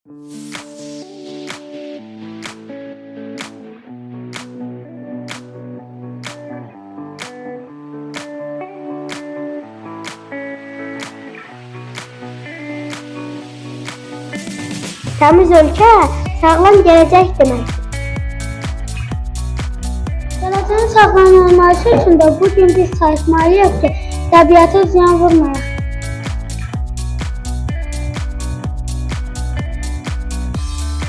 Təmiz ölkə sağlam gələcək deməkdir. Gələcəyin saxlanılması üçün də bu gün biz çalışmalıyıq ki, təbiətə ziyan vurmayaq.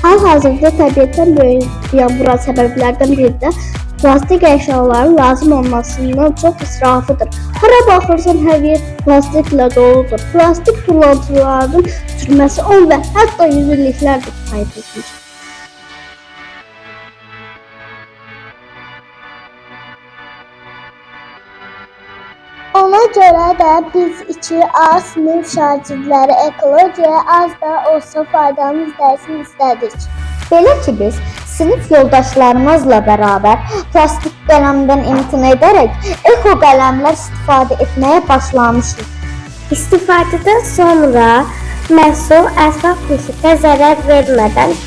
Hal-hazırda təbiətdən böyük ziyan vuran səbəblərdən biri də plastik əşyaların lazım olmasından çox israfıdır. Hara baxırsan hər yer plastiklə doludur. Plastik tullantılarının çürüməsi 10 və hətta 100 illiklər də kifayət etmir. Ona görə də biz 2A sinif şagirdləri ekologiyaya az da olsa faydamız dəysin istədik. Belə ki biz sinif yoldaşlarımızla bərabər plastik qələmdən imtina edərək eko qələmlər istifadə etməyə başlamışıq. İstifadədən sonra məhsul ətraf mühitə zərər vermədən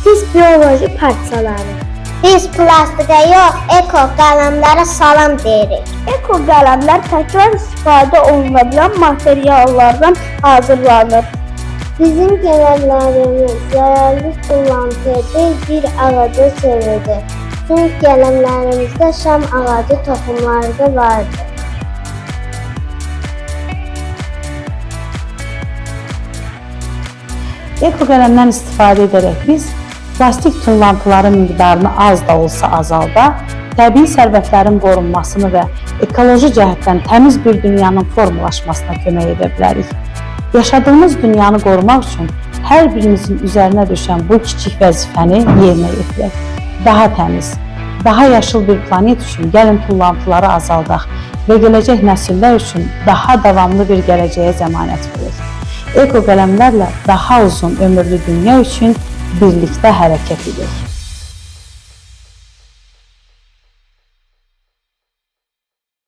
pis bioloji parçalanır. Biz plastikə yox, eko qələmlərə salam deyirik. Eko qələmlər təkrar istifadə oluna bilən materiallardan hazırlanır. Bizim qələmlərimiz zərərli tullantıya deyil, bir ağaca çevirdi. Çünki qələmlərimizdə şam ağacı toxumları da vardı. Eko qələmdən istifadə edərək biz plastik tullantıların miqdarını az da olsa azalda, təbii sərvətlərin qorunmasını və ekoloji cəhətdən təmiz bir dünyanın formalaşmasına kömək edə bilərik. Yaşadığımız dünyanı qorumaq üçün hər birimizin üzərinə düşən bu kiçik vəzifəni yerinə yetirək. Daha təmiz, daha yaşıl bir planet üçün gəlin tullantıları azaldaq və gələcək nəsillər üçün daha davamlı bir gələcəyə zəmanət verək. Eko qələmlərlə daha uzun ömürlü dünya üçün birlikdə hərəkət edək.